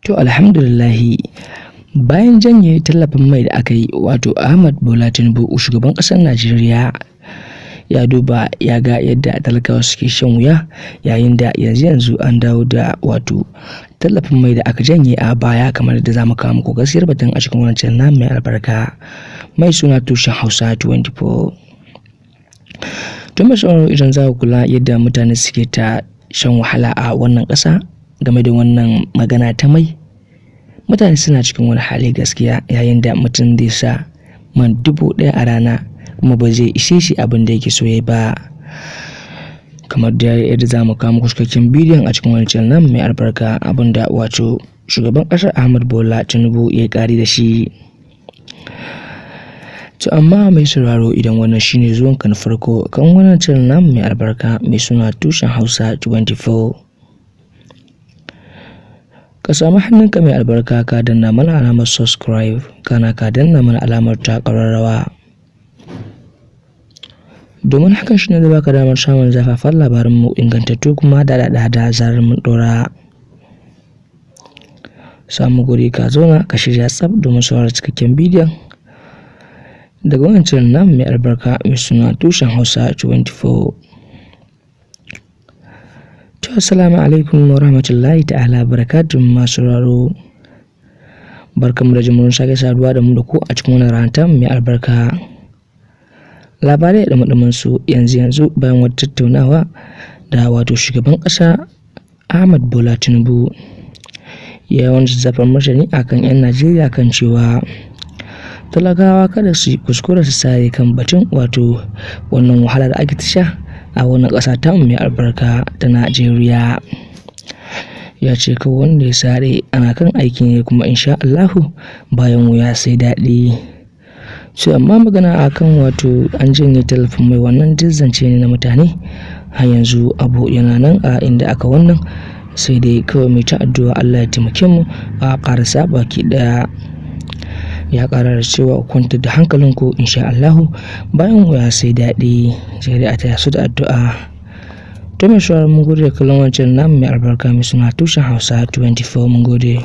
To, alhamdulillahi, bayan janye tallafin mai da aka yi, wato Ahmad Bola Tinubu, shugaban ƙasar Najeriya, ya duba ya ga yadda talakawa suke shan wuya, yayin da yanzu yanzu an dawo da wato tallafin mai da aka janye a baya, kamar yadda za mu kawo muku gaskiyar batun a cikin wannan channel mai albarka mai suna Tushen Hausa 24. To, mai sauraro, idan za ku kula yadda mutane suke ta shan wahala a wannan ƙasa game da wannan magana ta mai, mutane suna cikin wani hali gaskiya, yayin da mutum zai sa man 1000 a rana kuma ba zai ishe shi abin da yake so ya ba, kamar da yadda za mu kawo muku cikakken bidiyon a cikin wani channel mai albarka, abin da wato shugaban ƙasar Ahmad Bola Tinubu ya ƙari da shi. To, amma mai sauraro, idan wannan shine zuwanka na farko kan wannan channel namu mai albarka mai suna Tushen Hausa 24, ka samu hannunka mai albarka ka danna mana alamar subscribe, kana ka danna mana alamar ta ƙararrawa, domin hakan shine zai baka damar samun zafafan labaran mu ingantattu kuma da da zarar mun ɗora. Samu guri ka zauna, ka shirya tsaf domin sauraron cikakken bidiyon daga wannan channel namu mai albarka mai suna Tushen Hausa 24. To, assalamu alaikum wa rahmatullahi ta'ala barakatuh. Masu sauraro, barkanmu da jimurin sake saduwa da mu da ku a cikin wannan rana mai albarka. Labarai da ɗumi su yanzu yanzu, bayan wata tattaunawa da wato shugaban ƙasa Ahmad Bola Tinubu ya yi wani zazzafan martani akan 'yan Najeriya kan cewa talakawa kada su kuskura su sare kan batun wato wannan wahala da ake ta sha a wannan ƙasa tamu mai albarka ta Najeriya. Ya ce kawai wanda ya sare, ana kan aiki ne, kuma insha Allahu bayan wuya sai daɗi. So amma magana akan wato an janye tallafin mai, wannan duk zance ne na mutane. Har yanzu abu yana nan a inda aka wannan, sai dai kawai mu ta addu'a Allah ya taimake mu a ƙarasa baki ɗaya. Ya ƙara da cewa ku kwantar da hankalinku, insha Allahu bayan wuya sai daɗi, sai dai a taya su da addu'a. To, mai sauraro, mun gode da kallon wancan namu mai albarka mai suna Tushen Hausa 24. Mun gode.